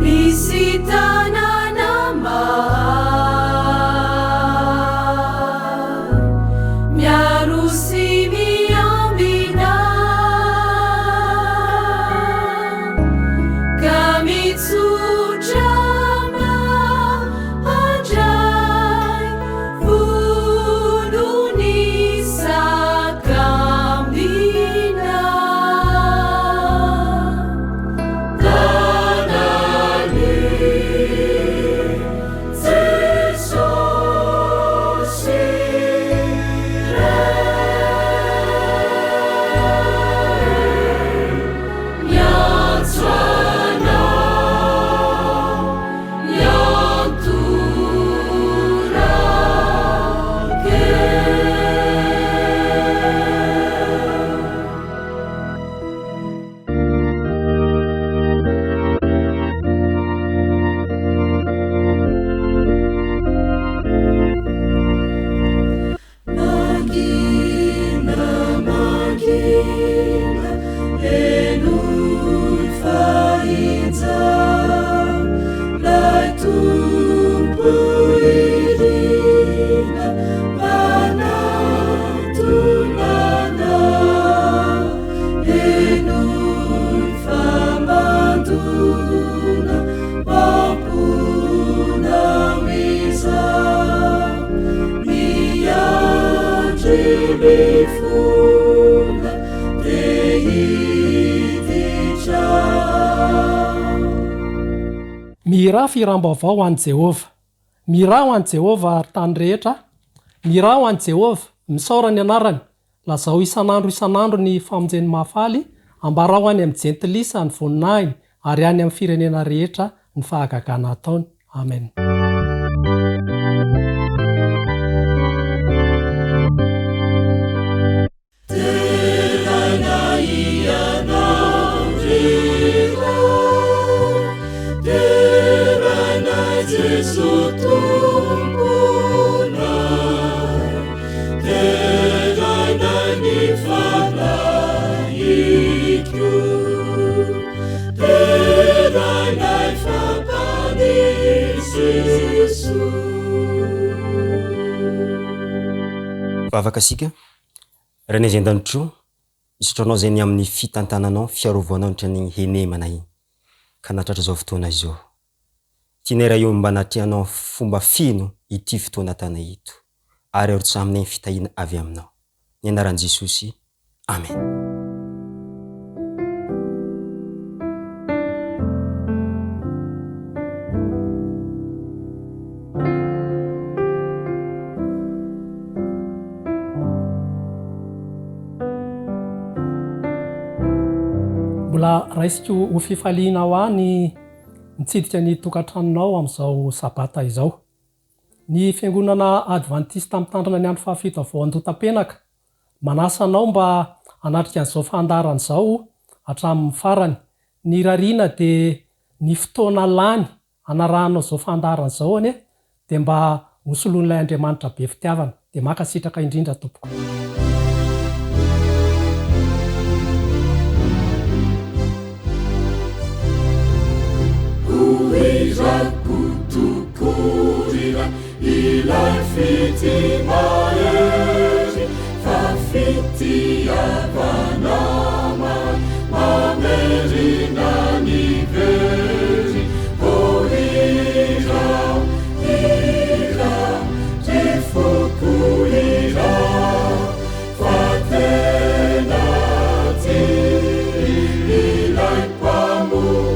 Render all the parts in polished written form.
Misy tanàna miaro sy miambina ka mitsotra mahandray Vono ny sakambina. Tanàn'i Jesosy Ray. Miantso anao miantoraka eo. Mangina, mangina, henoy fa injao 'Lay Tompo irina manatona anao. Henoy fa mandona am-ponao izao. Miandry mifona te hiditra ao. Mihirà fihiram-baovao ho an'i Jehovah. Mihirà ho an'i Jehovah, ry tany rehetra. Mihirà ho an'i Jehovah, misaora ny anarany. Lazao isan'andro isan'andro ny famonjeny mahafaly, ambarao any amin'ny jentilisa ny voninahiny, ary any amin'ny firenena rehetra ny fahagagana ataony. Amen. Deraina Ianao ry Ray, deraina Jeso Tomponay. Deraina ny fanahiko, deraina fa mpanisy Jesoa. Vavaka isika, Rainay izay an-danitro, misaotra Anao izay ny amin'ny fitantananao, fiarovanao nitra ny henemana iny, ka nahatratra izao fotoana izao. Tianay Ray ô mba natrehanao fomba feno ity fotoana tanay ito ary arotsaha aminay ny fitahiana avy aminao. Ny anaran'i Jesosy. Amen. Mbola raisiko ho fifaliana ho ahy ny mitsidika ny tokantranonao amin'izao Sabata izao. Ny Fiangonana Advantista Mitandrina ny Andro Fahafito avy ao Andotapenaka manasa anao mba hanatrika an'izao fandaharana izao hatramin'ny farany. Ny irariana dia ny fotoana lany hanarahanao izao fandaharana izao anie dia mba ho soloin'ilay Andriamanitra be fitiavana. Dia mankasitraka indrindra tompoko. Ho irako tokoa ilay fitia mahery fa fitiavana mamerina ny very. Oh hirao, hirao, ry foko hirao, fa tena tia ilay Mpamonjinao.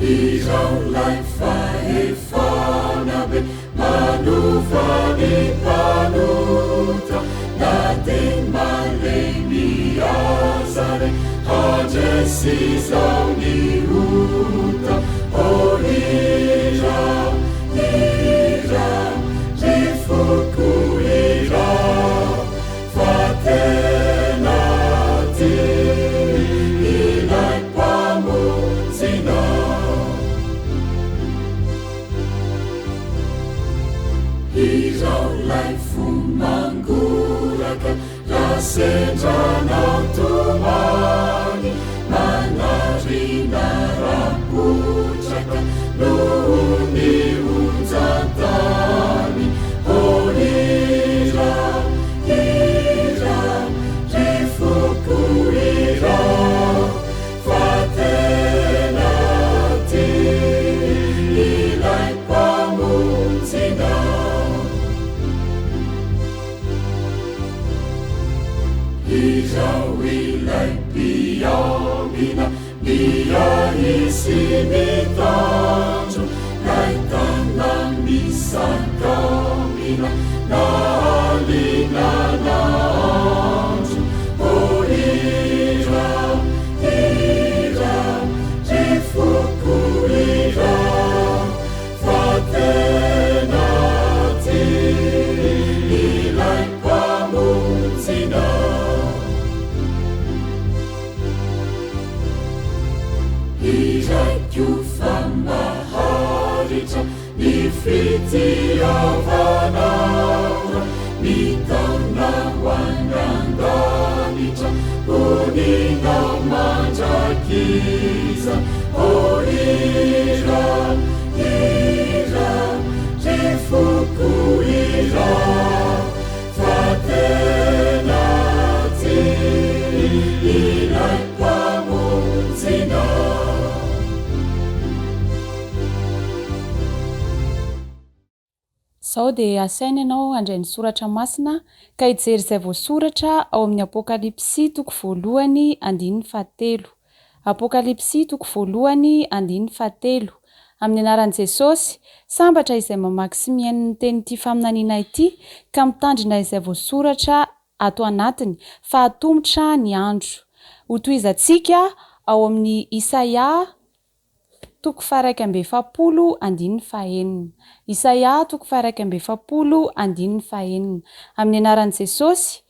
Hirao 'lay fahefana be Manova ny mpanota na dia malemy aza re, handresy izao ny ota. Oh hirao, hirao, ry foko hirao, fa tena tia. Na alina na andro, oh hira, hira, ry foko hira, fa tena tia ilay Mpamonjinao. Hiraiko fa maharitra ny fitiavanao, mitaona ho any an-danitra, honina mandrakizay. Oh hira, hira, ry foko hira, fa tena tia ilay Mpamonjinao. Izao dia asaina ianao handray ny soratra masina ka hijery izay voasoratra ao amin'ny Apokalypsy toko voalohany andininy fahatelo. Apokalypsy toko voalohany andininy fahatelo. Amin'ny anaran'i Jesosy, sambatra izay mamaky sy mihaino ny tenin'ity faminaniana ity ka mitandrina izay voasoratra ato anatiny, fa atomotra ny andro. Hotohizantsika ao amin'ny Isaia Toko faha-41 andininy fahenina. Isaia toko faha-41 andininy fahenina. Amin'ny anaran'i Jesosy,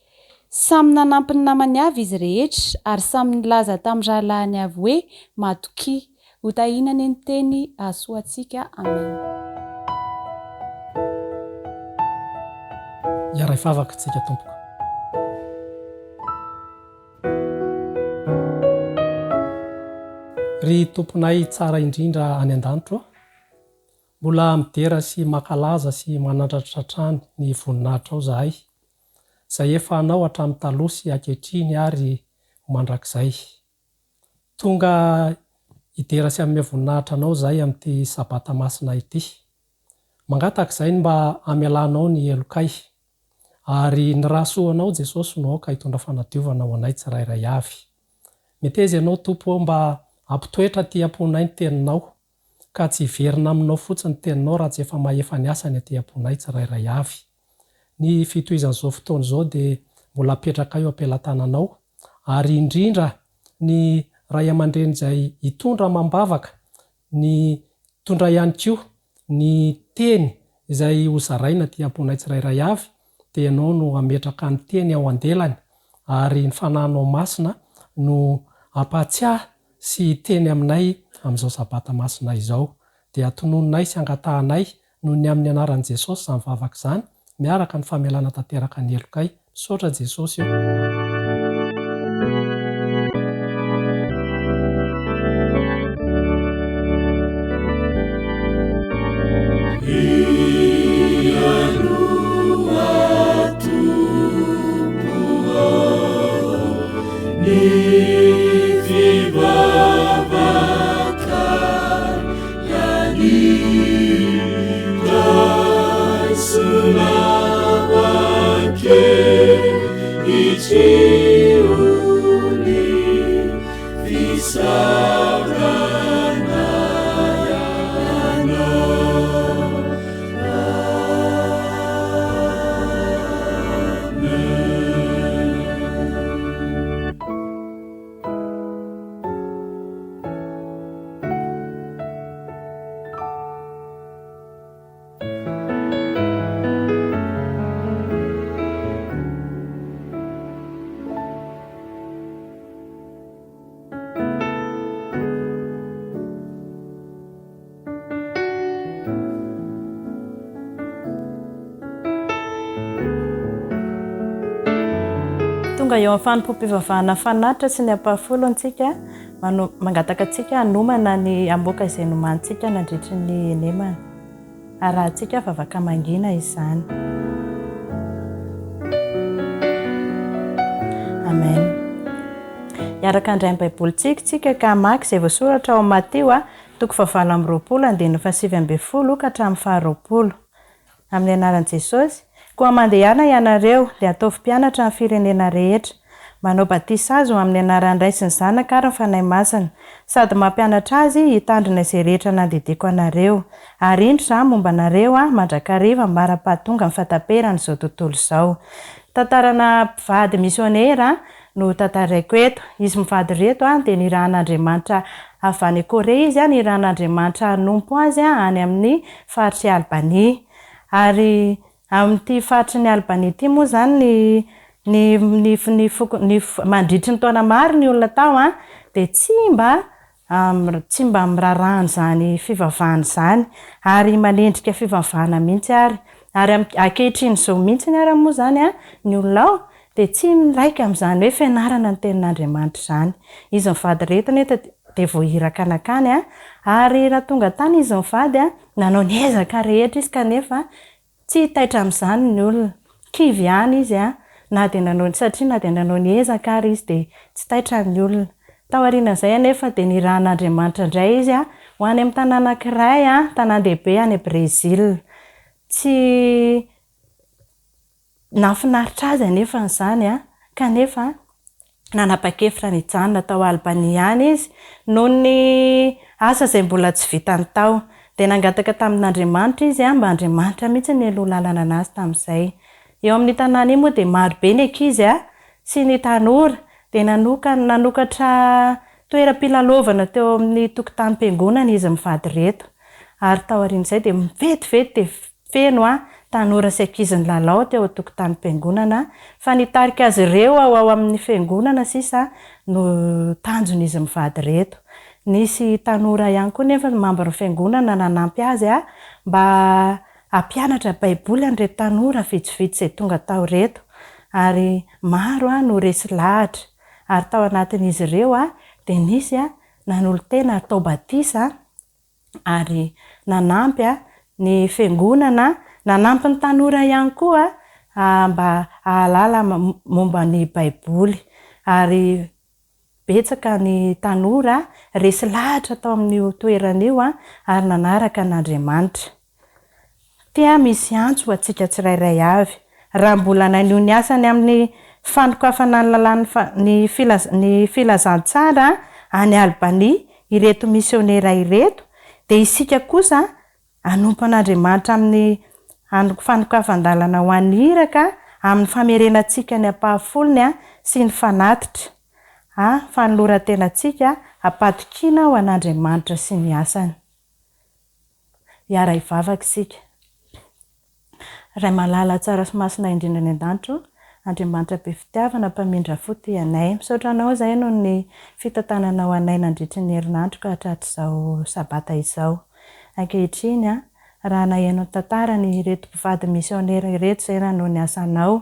Samy nanampy ny namany avy izy rehetra, ary samy nilaza tamin'ny rahalahiny avy hoe, Matokia. Hotahiana anie ny teny hahasoa antsika. Amena. Hiara-hivavaka isika tompoko. Ry Tomponay tsara indrindra any an-danitra ô, mbola midera sy mankalaza sy manandratra hatrany ny voninahitrao izahay, izay efa Anao hatramin'ny taloha sy ankehitriny ary ho mandrakizay. Tonga hidera sy hanome voninahitra Anao izahay amin'ity Sabata masina ity. Mangataka izahay ny mba hamelanao ny helokay. Ary ny rà soanao Jesosy no aoka hitondra fanadiovana ho anay tsirairay avy. Meteza Ianao Tompo ô mba hampitoetra aty am-ponay ny Teninao, ka tsy hiverina aminao fotsiny ny Teninao raha tsy efa mahefa ny asany aty am-ponay tsirairay avy. Ny fitohizan'izao fotoana izao dia mbola apetrakay eo am-pelatananao, ary indrindra ny Ray aman-dreny izay hitondra amam-bavaka ny hitondra ihany koa ny teny izay ho zaraina aty am-ponay tsirairay avy dia ianao no hametraka ny teny ao an-delany ary ny Fanahinao Masina no hampahatsiahy sy hiteny aminay amin'izao Sabata Masina izao. Dia tononinay sy angatahanay noho ny amin'ny anaran'i Jesosy izany vavaka izany miaraka ny famelana tanteraka ny helokay. Misaotra Jesosy o. Tonga eo amin'ny fanompoam-pivavahana fanatitra sy ny ampahafolony tsika, mangataka antsika hanomana ny hamoaka izay nomanintsika nandritry ny henemana. Arahantsika vavaka mangina izany. Amen. Hiaraka handray ny Baibolintsika isika ka hamaky izay voasoratra ao amin'ny Matio toko fahavalo amby 20 andininy fahasivy ambin'ny folo ka hatramin'ny faharoapolo. Amin'ny anaran'i Jesosy. Koa mandehana ianareo, dia ataovy mpianatra ny firenena rehetra. Manao batisa azy ho amin'ny anaran'ny Ray sy ny Zanaka ary ny Fanahy Masina, sady mampianatra azy hitandrina izay rehetra nandidiako anareo. Ary indro izaho momba anareo mandrakariva ambara-pahatonga ny fahataperan'izao tontolo izao. Tantarana mpivady misionera no tantaraiko eto. Izy mivady ireto dia nirahan'Andriamanitra avy any Korea izy, nirahan'Andriamanitra hanompo azy any amin'ny faritr'i Albania. Ary Amin'ity faritry ny Albania ity moa izany ny ny ny ny foko ny mandritry ny taona maro ny olona tao an, dia tsy mba tsy mba miraharaha an'izany fivavahana izany ary manendrika fivavahana mihitsy ary. Ary am- ankehitriny izao mihitsiny ara moa izany an, ny olona ao dia tsy miraika amin'izany hoe fianarana ny tenin'Andriamanitra izany. Izy mivady ireto nefa dia voahiraka nankany an, ary raha tonga tany izy mivady an, Nanao ny ezaka rehetra izy kanefa tsy taitra amin'izany ny olona. Kivy ihany izy na dia nanao satria na dia nanao ny ezaka ary izy dia tsy taitra ny olona. Taorian'izay anefa dia nirahan'Andriamanitra indray izy ho any amin'ny tanàna anankiray, tanàn-dehibe any Brezila. Tsy Nahafinaritra azy anefa izany, kanefa nanapa-kevitra ny hijanona tao Albania ihany izy noho ny asa izay mbola tsy vitany tao. Dia nangataka tamin'Andriamanitra izy mba Andriamanitra mihitsy no hialoha lalana anazy tamin'izay. Eo amin'io tanàna io moa dia maro be ny ankizy sy ny tanora, dia nanokatra toeram-pilalaovana teo amin'ny tokotanim-piangonana izy mivady ireto. Ary taorian'izay dia vetivety dia Feno a, tanora sy ankizy nilalao teo an-tokotanim-piangonana, fa nitarika azy ireo ao ao amin'ny fiangonana sisa no tanjon'izy mivady ireto. Nisy tanora ihany koa nefa mambran'ny fiangonana nanampy azy mba hampianatra Baiboly an'ireto tanora vitsivitsy izay tonga tao ireto, ary maro no resy lahatra. Ary tao anatin'izy ireo dia nisy nanolo-tena hatao batisa. ary nanampy ny fiangonana, nanampy ny tanora ihany koa mba hahalala momba ny Baiboly. Ary betsaka ny tanora resy lahatra tao amin'io toerana io ary nanaraka an'Andriamanitra. Tia misy antso ho antsika tsirairay avy. Raha mbola naneho ny asany amin'ny fanokafana ny lalàn'ny ny ny filazantsara any Albania ireto misionera ireto, dia isika kosa hanompo an'Andriamanitra amin'ny fanokafan-dalana ho an'ny iraka amin'ny famerenantsika ny ampahafolony sy ny fanatitra, a fanoloran-tenantsika am-patokiana ho an'Andriamanitra sy ny asany. Hiara-hivavaka isika. Ray malala tsara sy masina indrindra any an-danitra ô, Andriamanitra be fitiavana, mpamindra fo tia anay. Misaotra Anao izahay noho ny fitantananao anay nandritry ny herinandro ka hatratr'izao sabata izao. Ankehitriny, raha naheno ny tantarany ireto mpivady misionera ireto izay nanao ny asanao,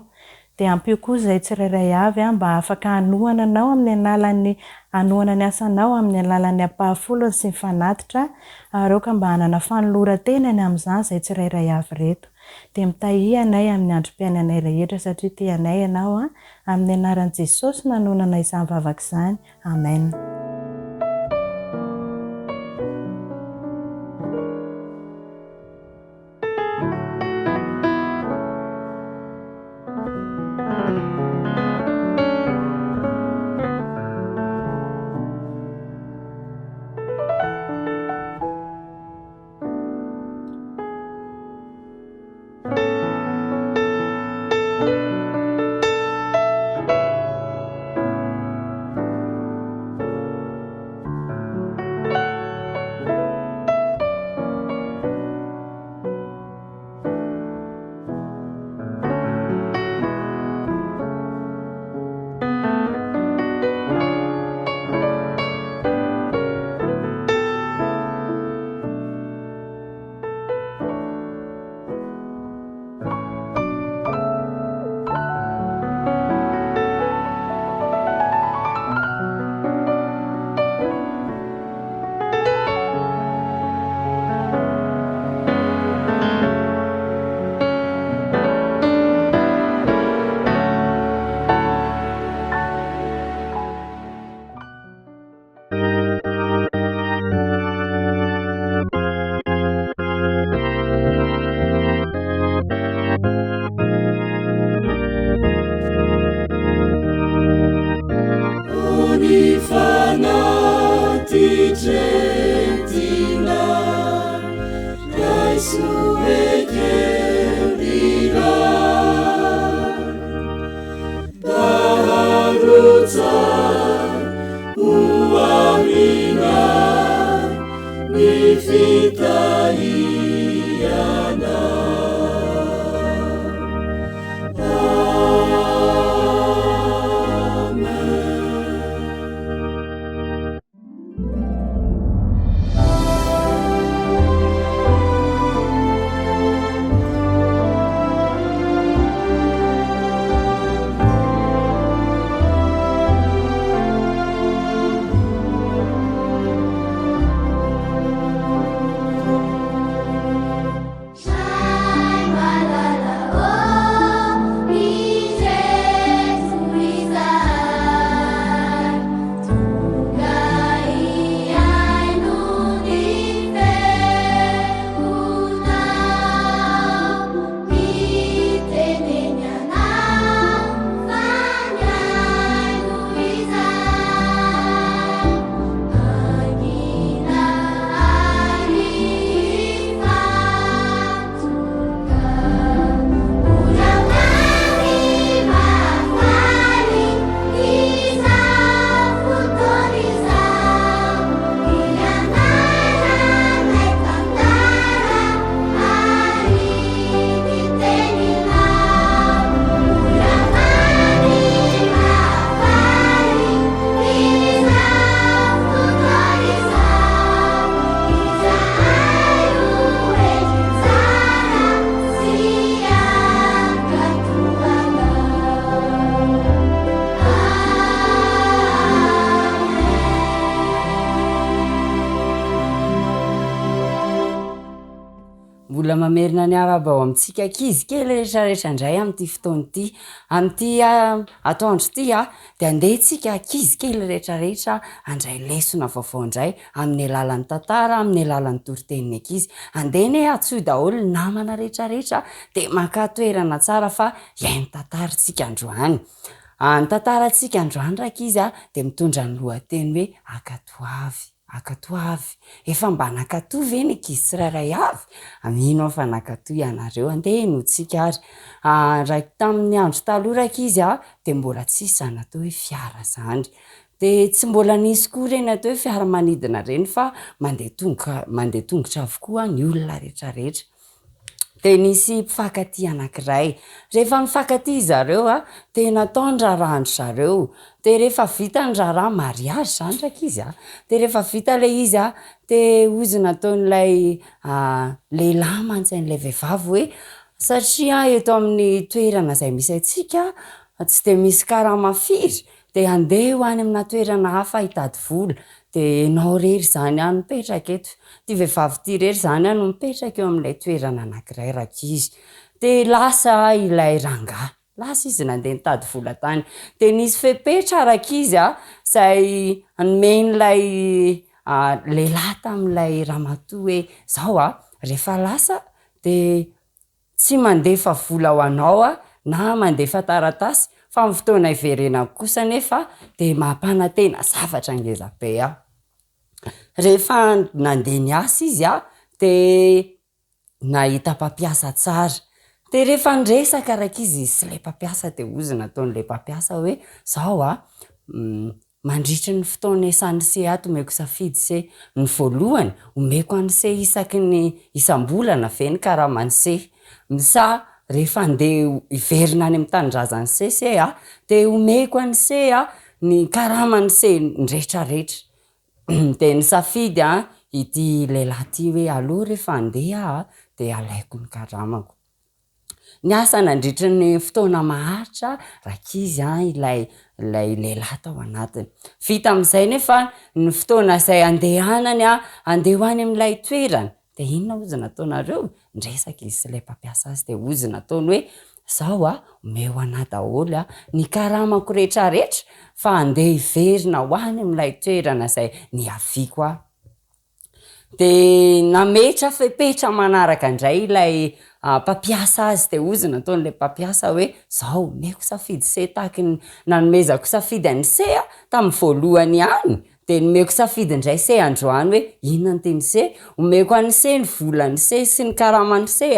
Dia ampio koa izahay tsirairay avy mba afaka hanohana anao amin'ny alalan'ny hanohana ny asanao amin'ny alalan'ny ampahafolony sy ny fanatitra ary aoka mba hanana fanoloran-tena ny amin'izany izahay tsirairay avy ireto. Dia mitahia anay amin'ny androm-piainanay rehetra satria tia anay Ianao. Amin'ny anaran'i Jesosy no anonana izany vavaka izany. Amen. Ny fanatitra entina, raiso ekeo ry Ray. Mba harotsany ho aminay ny fitahianao. Ray malala ô, indreto izahay, tonga hihaino ny feonao. Mitenena anay fa mihaino izahay. Mangina ary hifantoka. Mbola mamy mahafaly izao fotoana izao. Hianaranay tantara ary ny teninao. Mbola mamy mahafaly izao fotoana izao. Izahay ho endry tsara sy hankatò anao. Amen. Mbola mamerina ny arahaba ao amintsika ankizy kely rehetra rehetra indray amin'ity fotoana ity. Amin'ity atoandro ity dia andeha isika ankizy kely rehetra rehetra handray lesona vaovao indray amin'ny alalan'ny tantara, amin'ny alalan'ny toritenin'ny ankizy. Andeha anie antsoy daholo ny namana rehetra rehetra dia makà toerana tsara fa hihaino tantara isika androany. Ny tantarantsika androany rankizy dia mitondra ny lohateny hoe Ankatoavy. Ankatoavy. Efa mba nankatò ve ny ankizy tsirairay avy? Mino aho fa nankatò ianareo. Andeha henointsika ary. Raha tamin'ny andro taloha rankizy dia mbola tsisy izany atao hoe fiara izany. Dia tsy mbola nisy koa ireny atao hoe fiaramanidina ireny fa mandeha tongotra mandeha tongotra avokoa ny olona rehetra rehetra. Dia nisy mpifankatia anankiray. Rehefa nifankatia zareo dia natao ny raharahan-dry zareo. Dia rehefa vita ny raharaha, mariazy izany rankizy a! Dia rehefa vita ilay izy a, dia hozy nataon'ilay lehilahy mantsy an'ilay vehivavy hoe, satria eto amin'ny toerana izay misy antsika tsy dia misy karama firy, Dia handeha ho any amina toerana hafa hitady vola. Dia ianao irery izany no mipetraka eto. Ity vehivavy ity irery izany no mipetraka eo amin'ilay toerana anankiray rankizy. Dia lasa ilay rangahy. Lasa izy nandeha nitady vola tany. Dia nisy fepetra rankizy izay nomen'ilay lehilahy tamin'ilay ramatoa hoe, izao an, rehefa lasa dia Tsy mandefa vola ho anao aho na mandefa taratasy fa amin'ny fotoana hiverenako kosa anefa dia mampanantena zavatra ngeza be aho. Rehefa nandeha niasa izy dia nahita mpampiasa tsara. Dia rehefa niresaka rankizy sy ilay mpampiasa dia hozy nataon'ilay mpampiasa hoe zao a, Mandritry ny fotoana iasan'ny se ato omeko safidy se. Ny voalohany, omeko an'i se isaky ny isam-bolana ve ny karaman'i se? Sa rehefa handeha hiverina any amin'ny tanindrazan'i se se a, dia omeko an'i se ny karaman'i se rehetrarehetra. Dia nisafidy ity lehilahy ity hoe aleo rehefa handeha aho dia alaiko ny karamako. Niasa nandritry ny fotoana maharitra rankizy an ilay ilay lehilahy tao anatiny. Vita amin'izay nefa ny fotoana izay andehanany an, handeha ho any amin'ilay toerana, dia inona hozy nataonareo? Niresaka izy sy ilay mpampiasa azy dia hozy nataony hoe, zao an, omeo anah daholo an ny karamako rehetrarehetra fa handeha hiverina ho any amin'ilay toerana izay niaviako aho. Dia nametra fepetra manaraka indray ilay mpampiasa azy dia hozy nataon'ilay mpampiasa hoe zao omeko safidy se tahaky ny nanomezako safidy an'i se tamin'ny voalohany ihany dia nomeko safidy indray se androany hoe inona no tian'i se, omeko an'i se ny volan'i se sy ny karaman'i se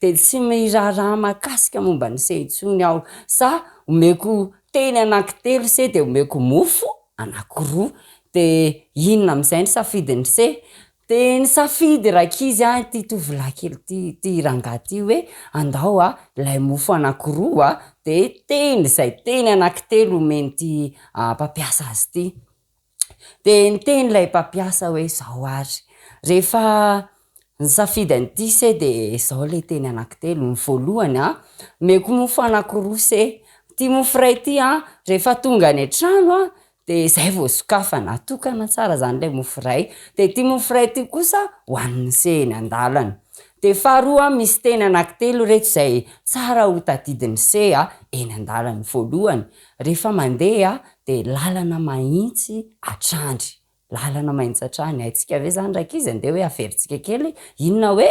dia tsy miraharaha mahakasika momba an'i se intsony aho sa omeko teny anankitelo se dia omeko mofo anankiroa dia inona amin'izay ny safidin'i se? Dia nisafidy rankizy an ity tovolahy kely ity, ity rangahy ity hoe andao a, ilay mofo anankiroa a, dia teny izay teny anankitelo omen'ity mpampiasa azy ity. Dia niteny ilay mpampiasa hoe izao ary, rehefa nisafidy an'ity se dia izao ilay teny anankitelo, ny voalohany an, omeko mofo anankiroa se, ity mofo iray ity an, rehefa tonga any an-trano an, Dia izay vao sokafana, atokana tsara izany ilay mofo iray. Dia ity mofo iray ity kosa hohanin'ny se eny an-dalana. Dia faharoa, misy teny anankitelo ireto izay tsara ho tadidin'ny se eny an-dalana. Voalohany, rehefa mandeha dia lalana mahitsy hatrany. Lalana mahitsy hatrany. Haintsika ve izany rankizy? Andeha hoe averintsika kely, inona hoe?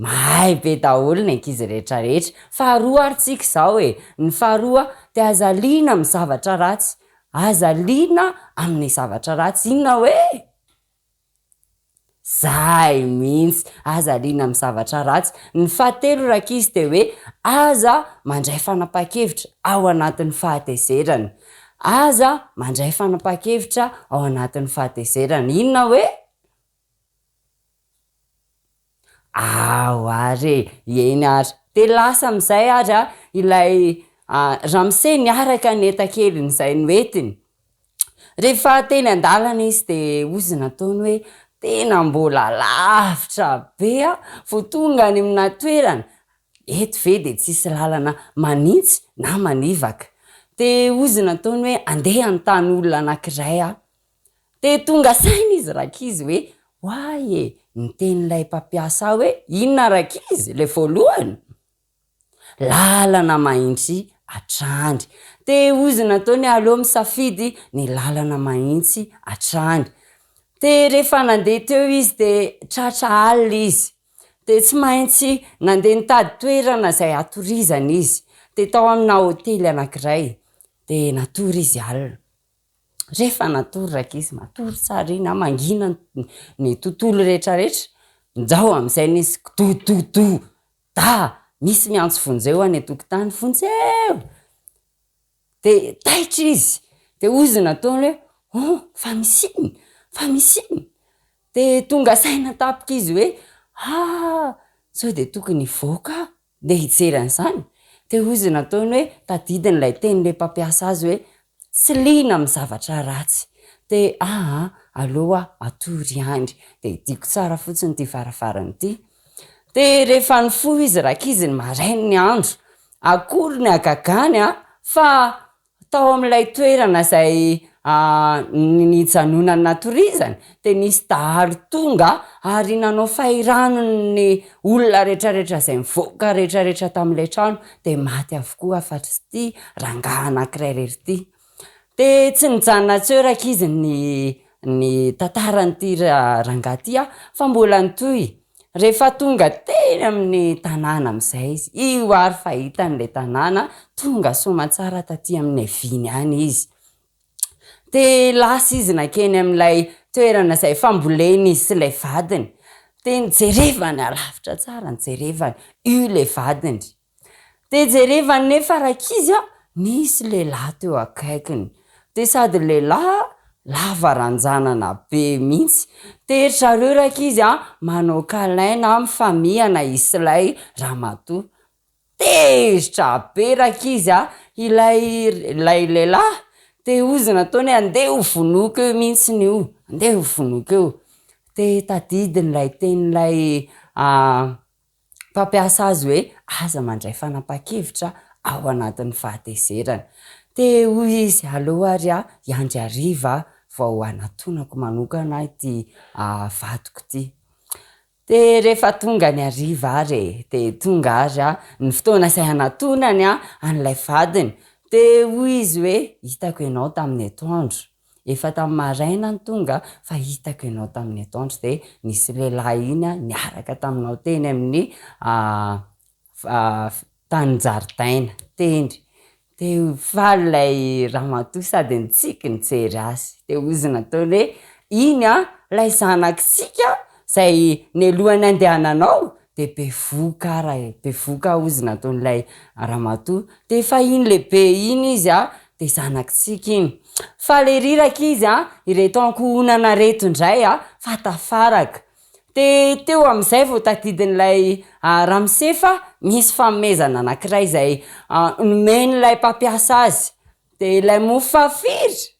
Mahay be daholo ny ankizy rehetra rehetra. Faharoa ary tsika izao e! Ny faharoa dia aza liana amin'ny zavatra ratsy. Aza liana amin'ny zavatra ratsy. Inona hoe? Zay mihitsy. Aza liana amin'ny zavatra ratsy. Ny fahatelo rankizy dia hoe aza mandray fanapahan-kevitra ao anatin'ny fahatezerana. Aza mandray fanapahan-kevitra ao anatin'ny fahatezerana. Inona hoe? Ao ary e! Eny ary. Dia lasa amin'izay ary ilay ramose niaraka ny entan-keliny izay noentiny. Rehefa teny an-dalana izy dia hozy nataony hoe tena mbola lavitra be aho vao tonga any amina toerana, eto ve dia tsisy lalana manitsy na manivaka. Dia hozy nataony hoe andeha hanontany olona anankiray aho. Dia tonga saina izy rankizy hoe oay e, niteny ilay mpampiasa ahy hoe inona rankizy ilay voalohany? Lalana mahintsy hatrany. Dia hozy nataony aleo misafidy ny lalana mahintsy hatrany. Dia rehefa nandeha teo izy dia tratra alina izy. Dia tsy maintsy nandeha nitady toerana izay hatorizana izy. Dia tao amina hotely anankiray. Dia natory izy alina. Rehefa natory rankizy, matory tsara iny an, mangina ny tontolo rehetra rehetra, njao amin'izay nisy kidododo, da! Misy miantso vonjeo any an-tokotany, vonjeo! Dia taitra izy, dia hozy nataony hoe, oh, fa misy inona? Fa misy inona? Dia tonga saina tampoka izy hoe, ah! Sao dia tokony hivoaka aho? Ndeha hijery an'izany? Dia hoy izy nataony hoe tadidiny ilay tenin'ilay mpampiasa azy hoe tsy liana amin'ny zavatra ratsy. Dia aa aleo aho hatory ihany. Dia hidiako tsara fotsiny ity varavarana ity. Dia rehefa nifoha izy rankizy ny marain'ny andro, akory ny hagagany fa Tao amin'ilay toerana izay nijanonany natorizany dia nisy dahalo tonga ary nanao fahirano ny olona rehetrarehetra izay nivoaka rehetrarehetra tamin'ilay trano dia maty avokoa afa-tsy ity rangahy anankiray irery ity. Dia tsy nijanona teo rankizy ny ny tantaran'ity rangahy ity fa mbola nitohy. Rehefa tonga teny amin'ny tanàna amin'izay izy, io ary fa hitany ilay tanàna, tonga soamantsara taty amin'ny haviany any izy. Dia lasa izy nankeny amin'ilay toerana izay fambolena izy sy ilay vadiny. Dia nijerevany alavitra tsara, nijerevany, io ilay vadiny. Dia jerevany nefa rankizy a, nisy lehilahy teo akaikiny. Dia sady lehilahy lava ranjanana be mihitsy. Dia ry zareo rankizy a, manao câlin na mifamihana izy sy ilay ramatoa. Tezitra be rankizy a, ilay ilay lehilahy. Dia hozy nataony hoe andeha ho vonoiko eo mihitsiny io, andeha ho vonoiko eo. Dia tadidiny ilay tenin'ilay mpampiasa azy hoe aza mandray fanapahan-kevitra ao anatin'ny fahatezerana. Dia hoy izy, aleo ary aho hiandry hariva vao hanatonako manokana ity vadiko ity. Dia rehefa tonga ny hariva ary e, dia tonga ary ny fotoana izay hanatonany an'ilay vadiny. Dia hoy izy hoe, hitako ianao tamin'ny atoandro. Efa tamin'ny maraina no tonga fa hitako ianao tamin'ny atoandro dia nisy lehilahy iny niaraka taminao teny amin'ny tanin-jaridaina teny. Dia faly ilay ramatoa sady nitsiky nijery azy. Dia hozy nataony hoe, iny an, ilay zanakitsika izay nialohan'ny handehananao dia bevohoka ara e, bevohoka hozy nataon'ilay ramatoa. Dia efa iny lehibe iny izy an, dia zanakitsika iny. Faly ery rankizy an, ireto ankohonana ireto indray an, fa tafaraka. Dia teo amin'izay vao tadidin'ilay ramose fa misy fanomezana anankiray izay nomen'ilay mpampiasa azy. Dia ilay mofo fahafiry?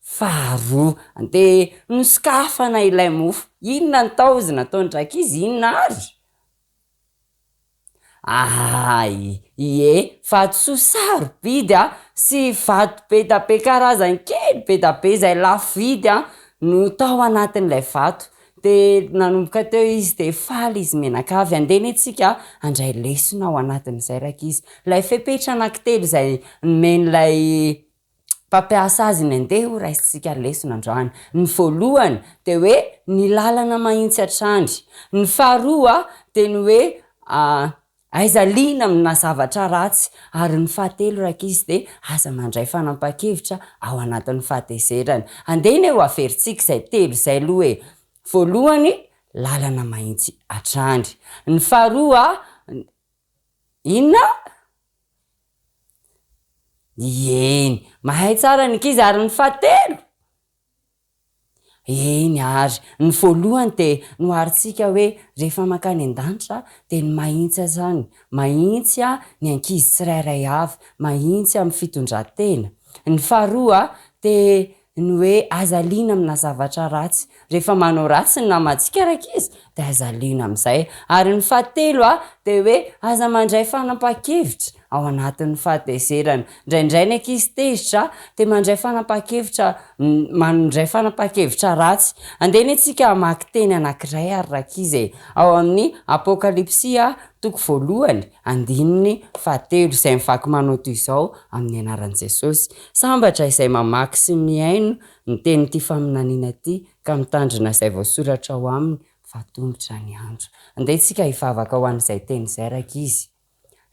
Faharoa. Dia nosokafana ilay mofo. Inona no tao izy nataon-drankizy? Inona ary? Ahay, ie, vatosoa sarobidy a, sy vato be da be karazany kely be da be izay lafo vidy a, no tao anatin'ilay vato. Dia nanomboka teo izy dia faly izy mianakavy. Andeha anie tsika handray lesona ao anatin'izay rankizy. Ilay fepetra anankitelo izay nomen'ilay mpampiasa azy ny andeha ho raisintsika lesona androany. Ny voalohany dia hoe ny lalana mahitsy hatrany. Ny faharoa dia ny hoe aiza liana amina zavatra ratsy. Ary ny fahatelo rankizy dia aza mandray fanapahan-kevitra ao anatin'ny fahatezerana. Andeha anie ho averintsika izay telo izay aloha e. Voalohany, lalana mahitsy hatrany. Ny faharoa, inona? Eny, mahay tsara ny ankizy ary ny fahatelo? Eny ary, ny voalohany dia noharintsika hoe rehefa mankany an-danitra dia ny mahitsy hatrany, mahitsy ny ankizy tsirairay avy, mahitsy amin'ny fitondran-tena. Ny faharoa dia Ny hoe aza liana amina zavatra ratsy. Rehefa manao ratsy ny namantsika rankizy dia aza liana amin'izay. Ary ny fahatelo dia hoe aza mandray fanapahan-kevitra ao anatin'ny fahatezerana. Indraindray ny ankizy tezitra dia mandray fanapahan-kevitra mandray fanapahan-kevitra ratsy. Andeha anie tsika hamaky teny anankiray ary rankizy e! Ao amin'ny Apokalypsy toko voalohany andininy fahatelo izay mivaky manao toy izao amin'ny anaran'i Jesosy. Sambatra izay mamaky sy mihaino ny tenin'ity faminaniana ity ka mitandrina izay voasoratra ao aminy fa tongotra ny andro. Andeha isika hivavaka ho an'izay teny izay rankizy.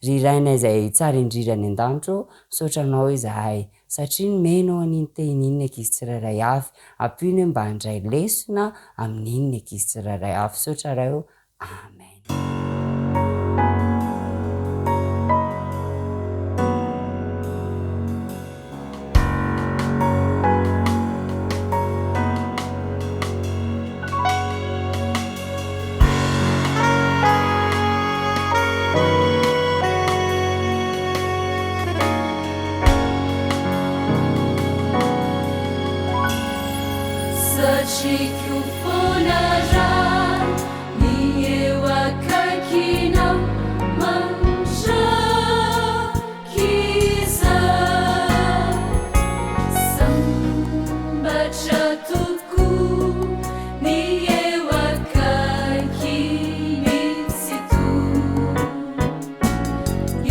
Ry Rainay izay tsara indrindra any an-danitra ô, misaotra Anao izahay satria nomenao an'iny teny iny ny ankizy tsirairay avy. Ampio ny mba handray lesona amin'iny ny ankizy tsirairay avy. Misaotra Ray ô. Amen. Satriko foana raha ny eo akaikinao mandrakizay. Sambatra tokoa ny eo akaikin'i Tsitoha.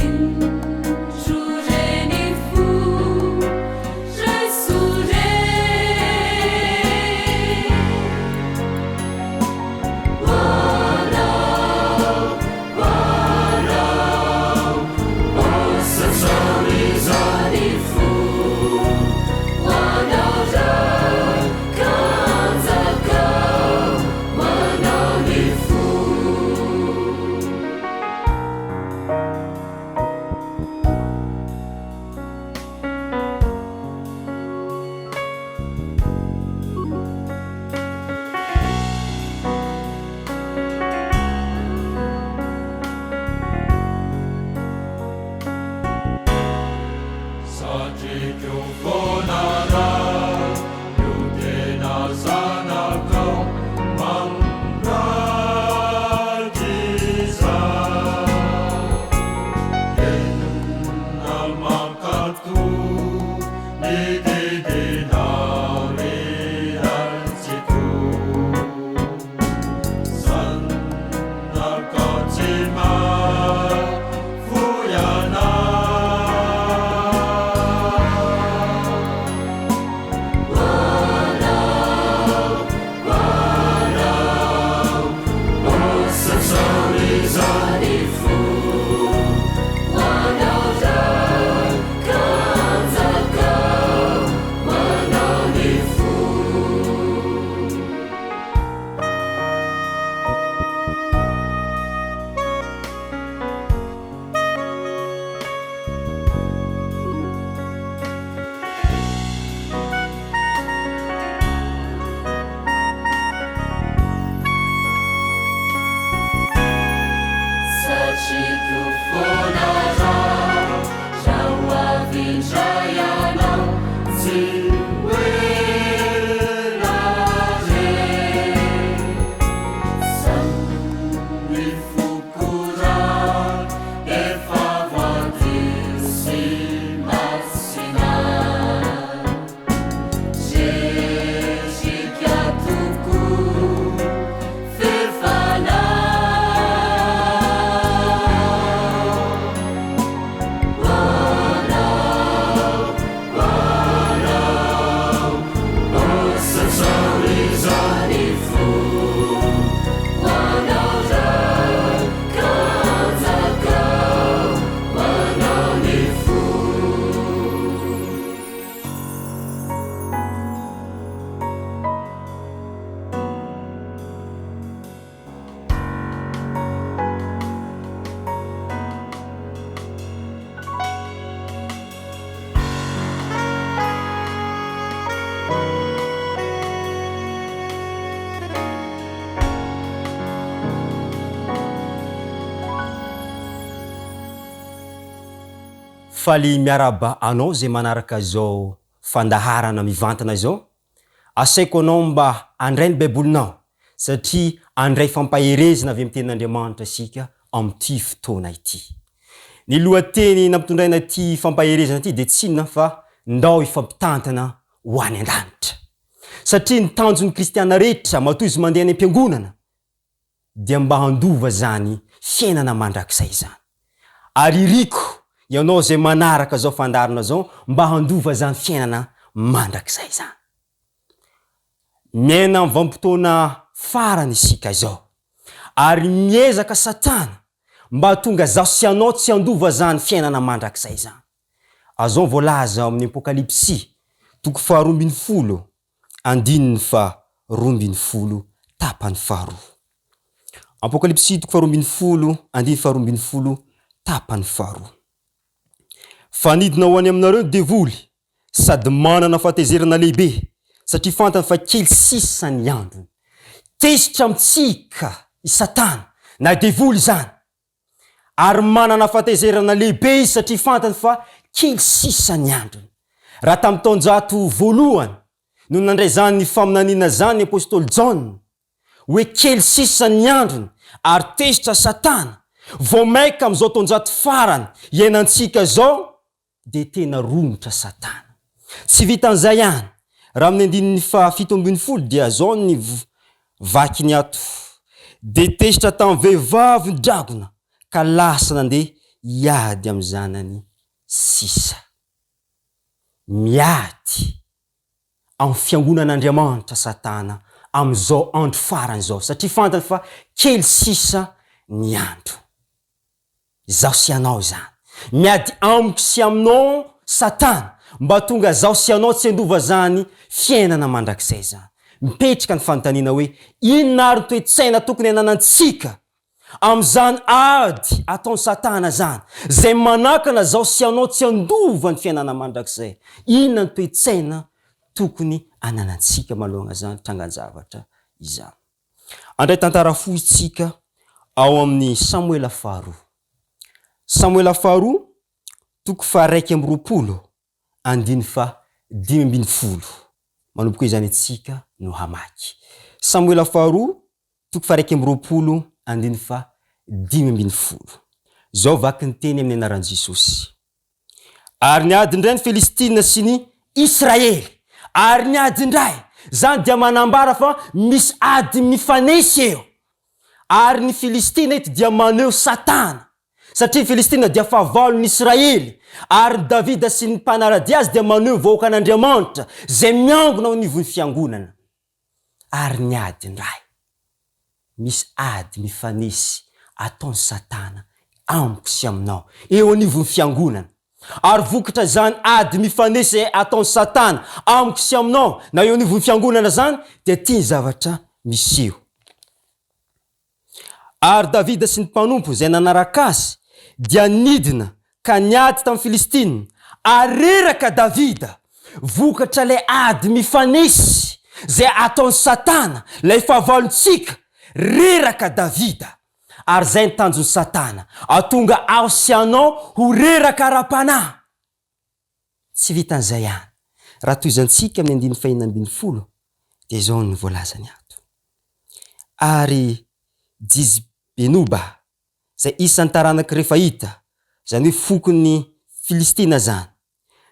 Indro re ny fo, raiso re. Faly miarahaba anao izay manaraka izao fandaharana mivantana izao. Asaiko anao mba handray ny Baibolinao satria handray fampaherezana avy amin'ny Tenin'Andriamanitra isika amin'ity fotoana ity. Ny lohateny nampitondraina ity fampaherezana ity dia tsy inona fa Ndao hifampitantana ho any an-danitra. Satria ny tanjon'ny kristiana rehetra matoa izy mandeha any am-piangonana dia mba handova izany fiainana mandrakizay izany. Ary iriko ianao izay manaraka izao fandaharana izao mba handova izany fiainana mandrakizay izany. Miaina amin'ny vanim-potoana farany isika izao. Ary miezaka Satana mba hahatonga izaho sy ianao tsy handova izany fiainana mandrakizay izany. Azao voalaza ao amin'ny Apokalypsy, toko faharoa ambin'ny folo, andininy faha-12 tapany faharoa. Apokalypsy toko faharoa ambin'ny folo, andininy faha-12 tapany faharoa. Fa nidina ho any aminareo ny devoly, sady manana fahatezerana lehibe, satria fantany fa kely sisa ny androny. Tezitra amintsika i Satana, na devoly izany, Ary manana fahatezerana lehibe izy satria fantany fa kely sisa ny androny. Raha tamin'ny taonjato voalohany no nandray izany faminaniana izany ny apostoly Jaona, hoe kely sisa ny androny ary tezitra Satana, vao mainka amin'izao taonjato farany iainantsika izao, dia tena romotra Satana. Tsy vitan'izay ihany, raha amin'ny andininy faha-17 dia izao ny vakiny ato, Dia tezitra tamin'ny vehivavy ny dragona ka lasa nandeha hiady amin'ny zanany sisa. Miady amin'ny fiangonan'Andriamanitra Satana amin'izao andro farany izao, satria fantany fa kely sisa ny andro. Izaho sy ianao izany. Miady amiko sy aminao Satana mba hahatonga izaho sy ianao tsy handova izany fiainana mandrakizay izany. Mipetraka ny fanontaniana hoe, inona ary ny toe-tsaina tokony hananantsika amin'izany ady ataon'i Satana izany, izay manakana izaho sy ianao tsy handova ny fiainana mandrakizay? Inona ny toe-tsaina tokony hananantsika manoloana izany trangan-javatra izany? Handray tantara fohy isika ao amin'ny Samoela faharoa. Samoela faharoa, toko faha-21, andininy faha-15. Manomboka eo izany isika no hamaky. Samoela faharoa, toko faha-21, andininy faha-15. Izao vaky ny teny amin'ny anaran'i Jesosy. Ary niady indray ny Filistina sy ny Israely. Ary niady indray. Izany dia manambara fa misy ady mifanesy eo. Ary ny Filistina eto dia maneho Satana. Satria ny Filistina dia fahavalon'ny Israely. Ary ny Davida sy ny mpanara-dia azy dia maneho vahoakan'Andriamanitra, izay miangona ao anivon'ny fiangonana. Ary niady indray. Misy ady mifanesy ataon'i Satana amiko sy aminao eo anivon'ny fiangonana. Ary vokatra izany ady mifanesy ataon'i Satana amiko sy aminao na eo anivon'ny fiangonana izany dia ity ny zavatra miseho. Ary Davida sy ny mpanompo izay nanaraka azy dia nidina ka niady tamin'ny Filistina, ary reraka Davida, vokatra ilay ady mifanesy izay ataon'i Satana, ilay fahavalontsika, reraka Davida. Ary izay ny tanjon'i Satana, hahatonga aho sy anao ho reraka ara-panahy. Tsy vitan'izay ihany. Raha tohizantsika amin'ny andininy fahenina ambin'ny folo dia izao no voalazany ato, Ary Jizbenoba, izay isan'ny taranak'i Refaita, izany hoe fokon'ny Filistina izany,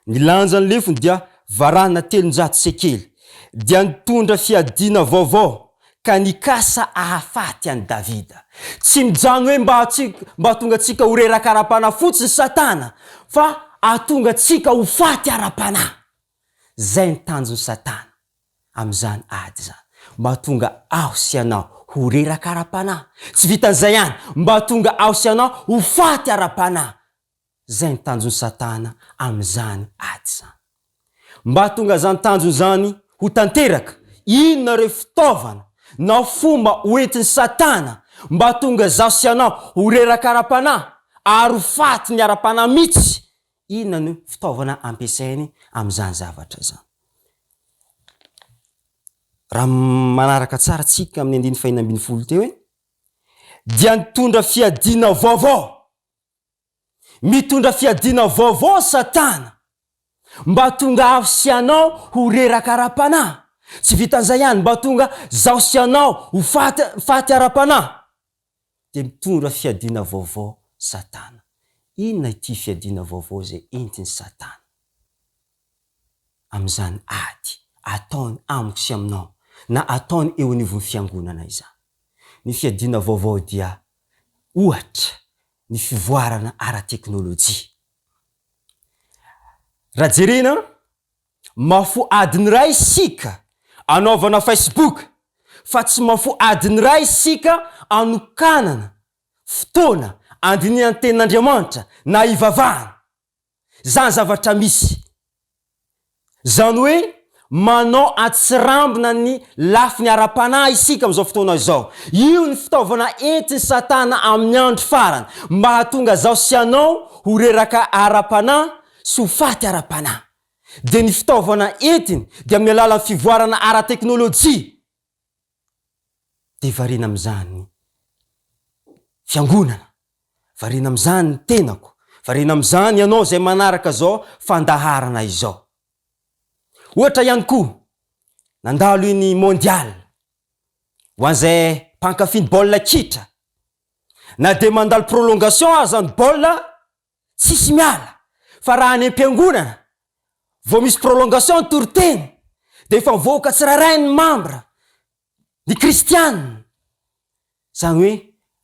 ny lanjan'ny lefony dia varahina 300 sekely, dia nitondra fiadiana vaovao ka nikasa hahafaty an'i Davida. Tsy mijanona hoe mba mba hahatonga antsika ho reraka ara-panahy fotsiny Satana, fa hahatonga antsika ho faty ara-panahy. Izay ny tanjon'i Satana amin'izany ady izany. Mba hahatonga aho sy ianao ho reraka ara-panahy. Tsy vitan'izay ihany, mba hahatonga aho sy ianao ho faty ara-panahy. Izay ny tanjon'i Satana amin'izany ady izany. Mba hahatonga izany tanjona izany ho tanteraka, inona ireo fitaovana na fomba hoentin'i Satana mba hahatonga izaho sy ianao ho reraka ara-panahy ary ho faty ny ara-panahy mihitsy? Inona no fitaovana ampiasainy amin'izany zavatra izany? Raha manaraka tsara tsika amin'ny andininy fahenina ambin'ny folo teo hoe, dia nitondra fiadiana vaovao. Mitondra fiadiana vaovao Satana mba hahatonga ahy sy ianao ho reraka ara-panahy. Tsy vitan'izay ihany, mba hahatonga zaho sy ianao ho faty, faty ara-panahy. Dia mitondra fiadiana vaovao Satana. Inona ity fiadiana vaovao izay entin'i Satana amin'izany ady ataony amiko sy aminao na ataony eo anivon'ny fiangonana izany? Ny fiadiana vaovao dia ohatra ny fivoarana ara-teknolojia. Raha jerena, mafo adiny iray isika anaovana Facebook fa tsy mafo adiny iray isika anokanana fotoana andinihana ny Tenin'Andriamanitra na hivavahana. Zany zavatra misy. Zany hoe manao antsirambina ny lafiny ara-panahy isika amin'izao fotoana izao. Io ny fitaovana entin'i Satana amin'ny andro farany mba hahatonga zaho sy ianao ho reraka ara-panahy sy ho faty ara-panahy. Dia ny fitaovana entiny dia amin'ny alalan'ny fivoarana ara-teknolojia. Dia variana amin'izany ny fiangonana, variana amin'izany ny tenako, variana amin'izany ianao izay manaraka izao fandaharana izao. Ohatra ihany koa, nandalo iny mondial, ho an'izay mpankafy ny baolina kitra, na dia mandalo prolongation aza ny baolina, Tsisy miala fa raha any am-piangonana vao misy prolongation ny toriteny dia efa mivoaka tsirairay ny mambra, ny kristiana. Izany hoe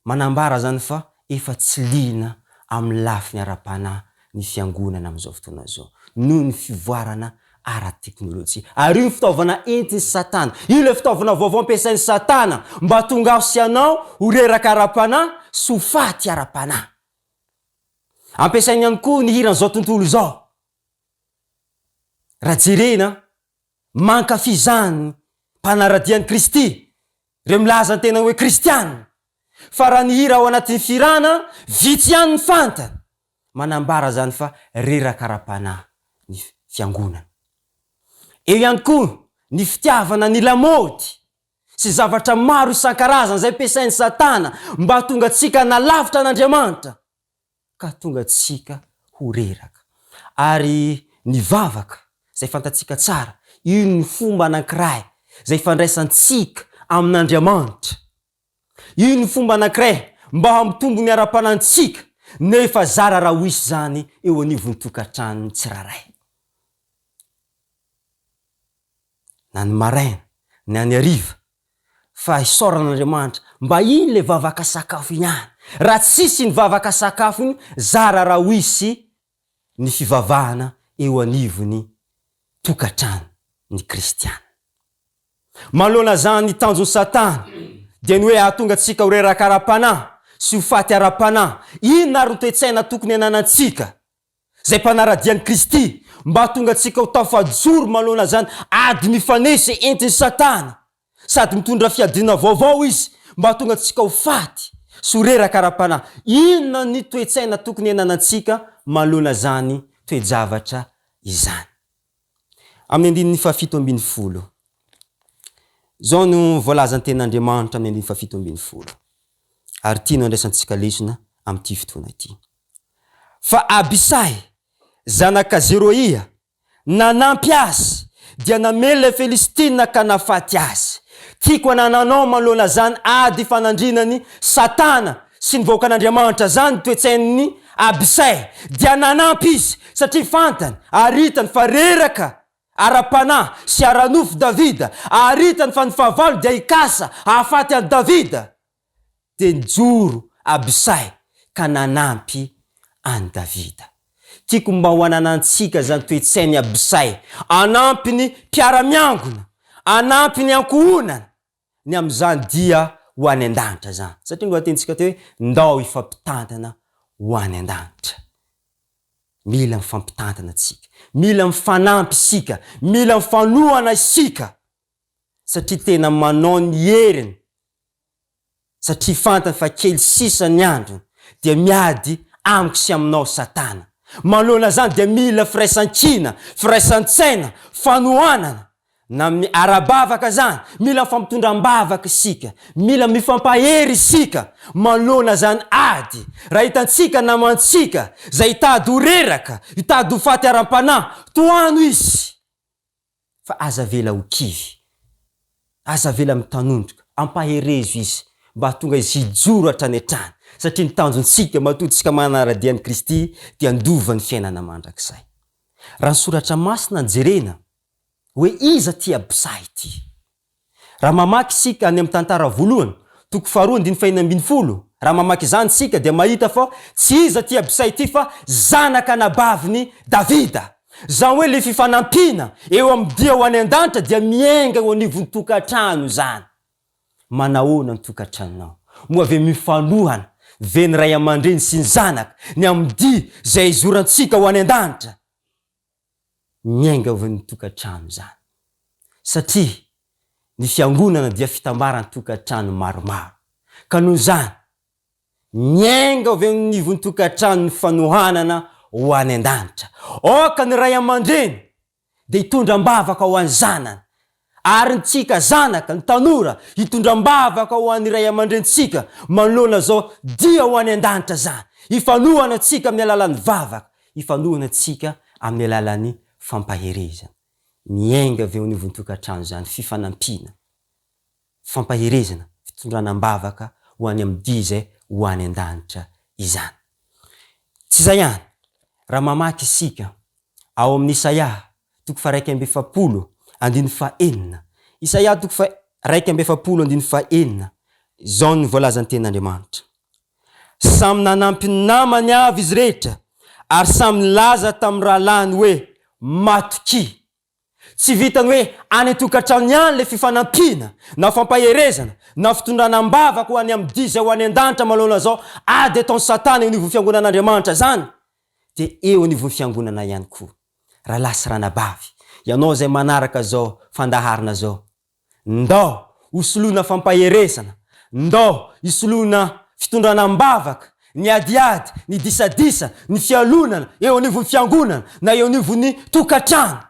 manambara izany fa efa tsy liana amin'ny lafiny ara-panahy ny fiangonana amin'izao fotoana izao noho ny fivoarana ara-teknolojia. Ary io ny fitaovana entin'i Satana. Io ilay fitaovana vaovao ampiasain'i Satana mba hahatonga ahy sy ianao ho reraka ara-panahy sy ho faty ara-panahy. Ampiasainy ihany koa ny hiran'izao tontolo izao. Raha jerena, mankafy izany mpanara-dia an'i Kristy, ireo milaza ny tenany hoe kristiana. Fa raha ny hira ao anatin'ny fihirana, vitsy ihany ny fantany. Manambara izany fa reraka ara-panahy ny fiangonana. Eo ihany koa ny fitiavana ny lamaody. sy zavatra maro isan-karazany izay ampiasain'i Satana mba hahatonga antsika hanalavitra an'Andriamanitra, ka hahatonga antsika ho reraka. Ary ny vavaka, izay fantatsika tsara, io no fomba anankiray izay ifandraisantsika amin'Andriamanitra. Io no fomba anankiray mba hampitombo ny ara-panahintsika, nefa zara raha ho hisy izany eo anivon'ny tokantranon'ny tsirairay. na ny maraina na ny hariva fa isaorana Andriamanitra mba iny le vavaka sakafo iny ihany, raha tsisy iny vavaka sakafo iny zara raha ho hisy ny fivavahana eo anivon'ny tokantrano ny kristiana. Manoloana izany ny tanjon'i Satana dia ny hoe hahatonga antsika ho reraka ara-panahy sy ho faty ara-panahy, inona ary ny toe-tsaina tokony hananantsika? izay mpanara-dia an'i Kristy, mba hahatonga antsika ho tafajoro manoloana izany ady mifanesy entin'i Satana, sady mitondra fiadiana vaovao izy mba hahatonga antsika ho faty sy ho reraka ara-panahy. Inona ny toe-tsaina tokony hananantsika manoloana izany toe-javatra izany? Amin'ny andininy fahafito ambin'ny folo. Izao no voalazan'ny Tenin'Andriamanitra amin'ny andininy fahafito ambin'ny folo, ary ity no andraisantsika lesona amin'ity fotoana ity. Fa Abisay, zanaka Zeroia, nanampy azy, dia namely ilay Filistina ka nahafaty azy. Tiako hanananao manoloana izany ady ifanandrinan'i Satana sy ny vahoakan'Andriamanitra izany ny toe-tsain'i Abisay. Dia nanampy izy, satria fantany ary hitany fa reraka ara-panahy sy ara-nofo Davida, ary hitany fa ny fahavalo dia hikasa hahafaty an'i Davida. Dia nijoro Abisay ka nanampy an'i Davida. Tiako mba ho ananantsika izany toe-tsain'i Abisay, hanampy ny mpiara-miangona, hanampy ny ankohonana, ny amin'izany dia ho any an-danitra izany. Satria ny lohatenintsika teo hoe ndao hifampitantana ho any an-danitra. Mila mifampitantana tsika, mila mifanampy isika, mila mifanohana isika, satria tena manao ny heriny satria fantany fa kely sisa ny androny dia miady amiko sy aminao satana. Manoloana izany dia mila firaisankina, firaisan-tsaina, fanohanana. Na amin'ny ara-bavaka izany, mila mifampitondra am-bavaka isika, mila mifampahery isika manoloana izany ady. Raha hitantsika namantsika izay hitady ho reraka, hitady ho faty ara-panahy, tohano izy fa aza avela ho kivy, aza avela mitanondrika, ampaherezo izy mba hahatonga izy hijoro hatrany hatrany, satria ny tanjontsika matoa tsika manara-dia an'i Kristy dia handova ny fiainana mandrakizay. Raha ny soratra masina no jerena, hoe iza ity Abisay ity? Raha mamaky isika any amin'ny Tantara voalohany, toko faharoa andininy fahenina ambinifolo, raha mamaky izany isika dia mahita fa tsy iza ity Abisay ity fa zanaka anabavin'i Davida. Izany hoe ilay fifanampiana eo amin'ny dia ho any an-danitra dia miainga eo anivon'ny tokantrano izany. Manahoana ny tokantranonao? Moa ve mifanohana ve ny ray aman-dreny sy ny zanaka ny amin'ny dia izay hizorantsika ho any an-danitra? Miainga avy ny tokantrano izany. Satria ny fiangonana dia fitambaran-tokantrano maromaro. Ka noho izany, miainga avy amin'ny ivon-tokantrano ny fanohanana ho any an-danitra. Aoka ny ray aman-dreny dia hitondra am-bavaka ho an'ny zanany, ary ny tsika zanaka, ny tanora, hitondra am-bavaka ho an'ny ray aman-drenintsika manoloana izao dia ho any an-danitra izany. Hifanohana antsika amin'ny alalan'ny vavaka, hifanohana antsika amin'ny alalan'ny fampaherezana. Miainga avy eo anivon'ny tokantrano izany fifanampiana, fampaherezana, fitondrana am-bavaka ho any amin'ny dia izay ho any an-danitra izany. Tsy izay ihany, raha mamaky isika ao amin'ny Isaia toko faha-41 andininy fahenina, Isaia toko faha-41 andininy fahenina, izao no voalazan'ny Tenin'Andriamanitra, Samy nanampy ny namany avy izy rehetra, ary samy nilaza tamin'ny rahalahiny hoe, Matokia! Tsy vitan'ny hoe any an-tokantrano ihany ilay fifanampiana, na fampaherezana, na fitondrana am-bavaka ho any amin'ny dia izay ho any an-danitra manoloana izao ady ataon'i Satana eo anivon'ny fiangonan'Andriamanitra izany, dia eo anivon'ny fiangonana ihany koa. Rahalahy sy ranabavy, ianao izay manaraka izao fandaharana izao, ndao hosoloina fampaherezana, ndao hisoloina fitondrana am-bavaka ny adiady, ny disadisa, ny fialonana eo anivon'ny fiangonana na eo anivon'ny tokantrano.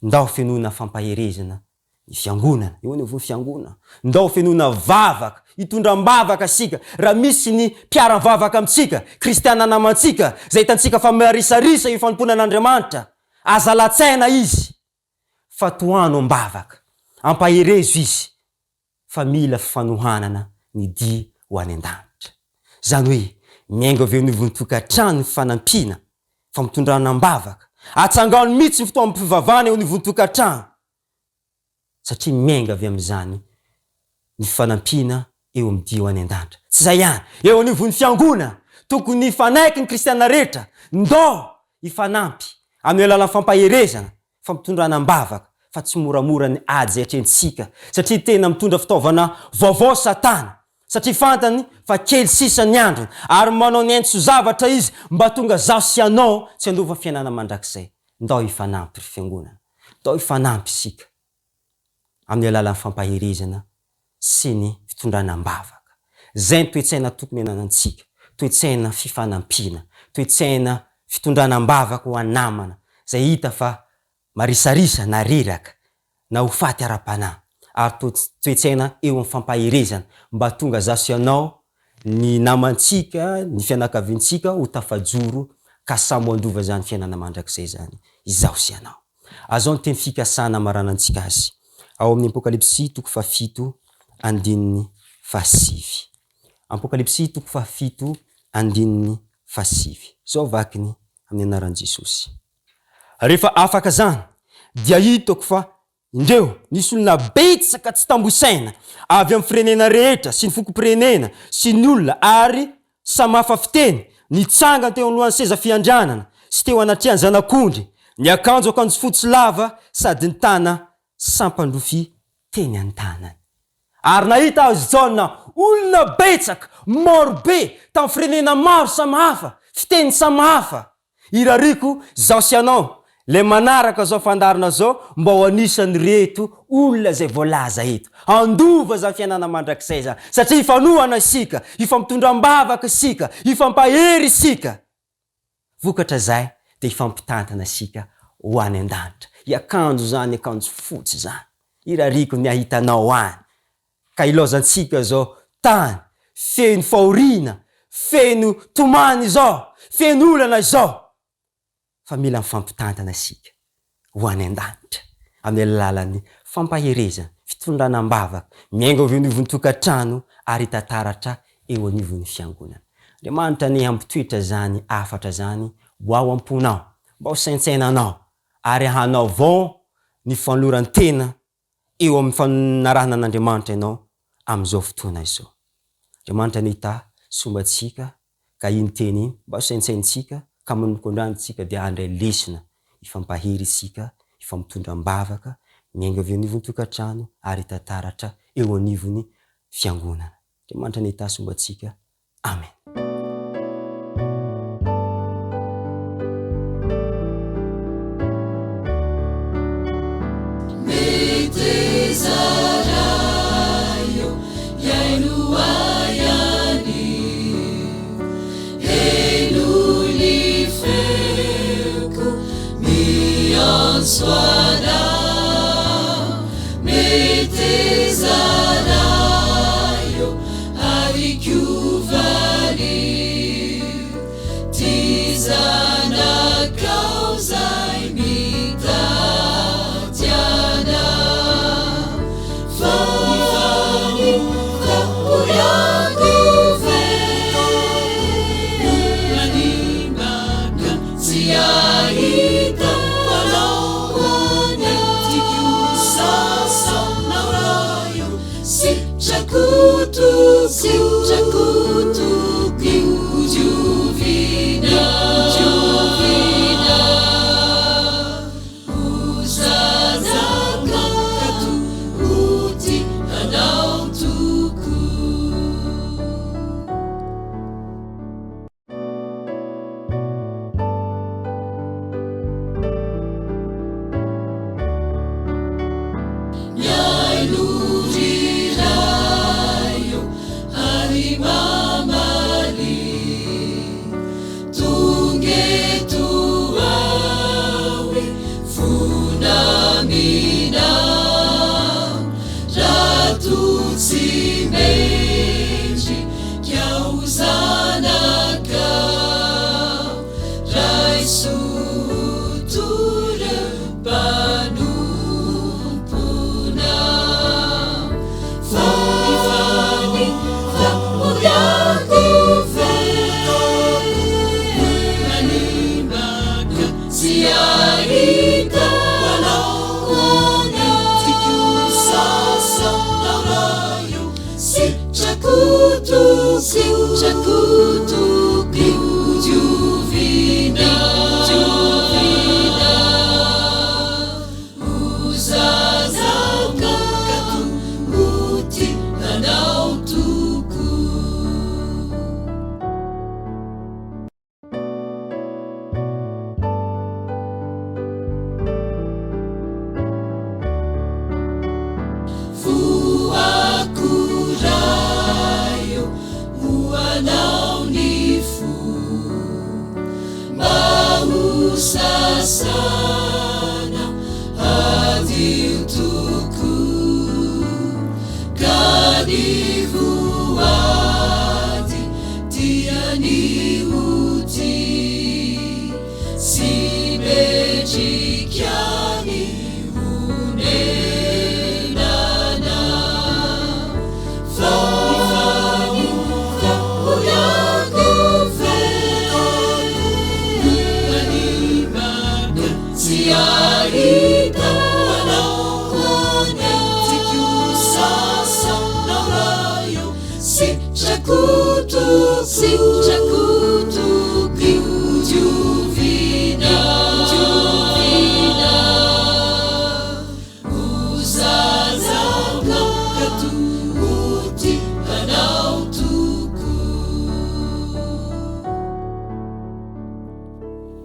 Ndao fenoina fampaherezana ny fiangonana, eo anivon'ny fiangonana. Ndao fenoina vavaka, hitondra am-bavaka isika raha misy ny mpiara-mivavaka amintsika, kristiana namantsika, izay hitantsika fa miarisarisa io fanompoana an'Andriamanitra. Aza latsaina izy fa tohano am-bavaka, ampaherezo izy fa mila fifanohanana ny dia ho any an-danitra. Izany hoe miainga avy eo anivon'ny tokantrano ny fanampiana, fampitondrana am-bavaka. Atsangano mihitsy ny fotoam-pivavahana eo anivon'ny tokantrano satria miainga avy amin'izany ny fanampiana eo amin'ny dia ho any an-danitra. Tsy izay ihany, eo anivon'ny fiangonana, tokony hifanaiky ny kristiana rehetra, ndao hifanampy amin'ny alalan'ny fampaherezana, fampitondrana am-bavaka, fa tsy moramora ny ady izay atrehintsika, satria tena mitondra fitaovana vaovao Satana, satria fantany fa kely sisa ny androny, ary manao ny ainy tsy ho zavatra izy mba hahatonga zaho sy ianao tsy handova fiainana mandrakizay. Ndao hifanampy ry fiangonana, ndao hifanampy isika. amin'ny alalan'ny fampaherezana sy ny fitondrana am-bavaka. Izay ny toe-tsaina tokony hananantsika, toe-tsaina fifanampiana, toe-tsaina fitondrana am-bavaka ho an'ny namana izay hita fa marisarisa na reraka na ho faty ara-panahy, ary toe-tsaina eo amin'ny fampaherezana mba hahatonga zaho sy ianao, ny namantsika, ny fianakaviantsika ho tafajoro ka samy ho handova izany fiainana mandrakizay izany izaho sy ianao. Azao ny teny fikasana amaranantsika azy, ao amin'ny Apokalypsy toko fahafito andininy fahasivy. Apokalypsy toko fahafito andininy fahasivy. Izao vakiny amin'ny anaran'i Jesosy. Rehefa afaka izany, dia hitako fa indreo, nisy olona betsaka tsy tambo isaina, avy amin'ny firenena rehetra sy ny fokom-pirenena sy ny olona ary Samy hafa fiteny, nitsangana teo anoloan'ny seza fiandrianana sy teo anatrehan'ny Zanak'ondry, niakanjo akanjo fotsy lava sady nitana sampan-drofia teny an-tanany. Ary nahita azy Jaona olona betsaka, maro be, tamin'ny firenena maro samy hafa, fiteny samy hafa. Irariako izaho sy ianao ilay manaraka izao fandaharana izao mba ho anisan'ireto olona izay voalaza eto. Handova izany fiainana mandrakizay izany. Satria hifanohana isika, hifampitondra am-bavaka isika, hifampahery isika. Vokatra izay dia hifampitantana isika ho any an-danitra. Hiakanjo izany akanjo fotsy izany. Irariako ny hahita anao any. Ka ilaozantsika izao tany feno fahoriana, feno tomany izao, feno olana izao. Fa mila mifampitantana isika ho any an-danitra amin'ny alalan'ny fampaherezana, fitondrana am-bavaka, miainga avy eo anivon'ny tokantrano ary hitantaratra eo anivon'ny fiangonana. Andriamanitra anie hampitoetra izany hafatra izany ho ao am-ponao, mba ho saintsainanao ary hanaovao ny fanoloran-tena eo amin'ny fanarahana an'Andriamanitra ianao amin'izao fotoana izao. Andriamanitra anie hitahy sy homba antsika ka iny teny iny mba ho saintsainintsika ka manomboka androany isika dia handray lesona, hifampahery isika, hifampitondra am-bavaka, miainga avy eo anivon'ny tokantrano ary hitantaratra eo anivon'ny fiangonana. Andriamanitra anie hitahy sy homba antsika. Amen.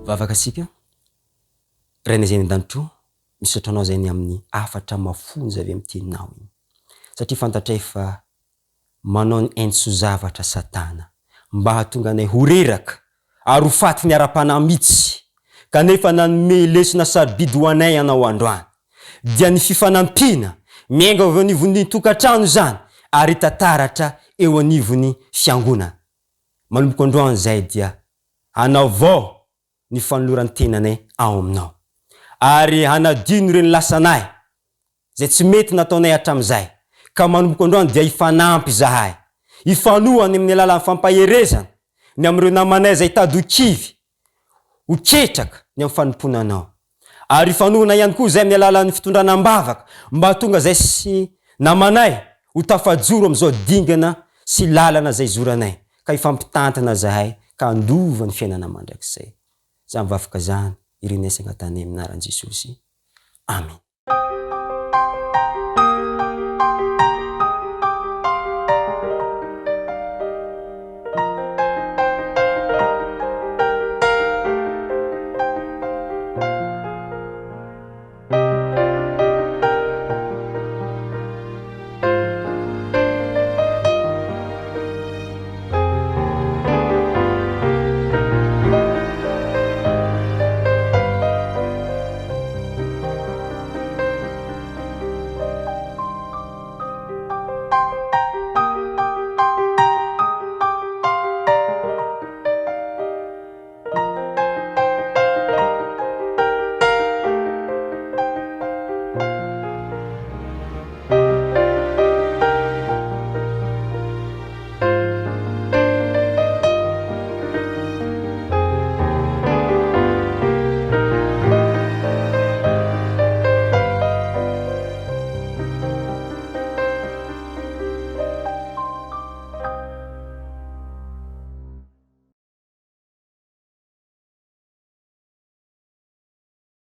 Vavaka isika. Rainay izay any an-danitra ô, misaotra Anao izay ny amin'ny hafatra mafonja avy amin'ny Teninao iny. Satria fantatray fa manao ny aintso-zavatra Satana mba hahatonga anay ho reraka ary ho faty ny ara-panahy mihitsy. Kanefa nanome lesona sarobidy ho anay Ianao androany. Dia ny fifanampiana, miainga avy eo anivon'ny tokantrano izany ary hita taratra eo anivon'ny fiangonana. Manomboka androany izahay dia hanavao ny fanoloran-tenanay ao Aminao. Ary hanadino ireny lasanay izay tsy mety nataonay hatramin'izay, ka manomboka androany dia hifanampy izahay, hifanohana amin'ny alalan'ny fampaherezana ny amin'ireo namanay izay hitady ho kivy, ho ketraka ny amin'ny fanompoana Anao. Ary hifanohana ihany koa izahay amin'ny alalan'ny fitondrana am-bavaka mba hahatonga izay sy namanay ho tafajoro amin'izao dingana sy lalana izay izoranay, ka hifampitantana izahay ka handova ny fiainana mandrakizay. Izany vavaka izany, irinay sy angatahanay amin'ny anaran'i Jesosy. Amena.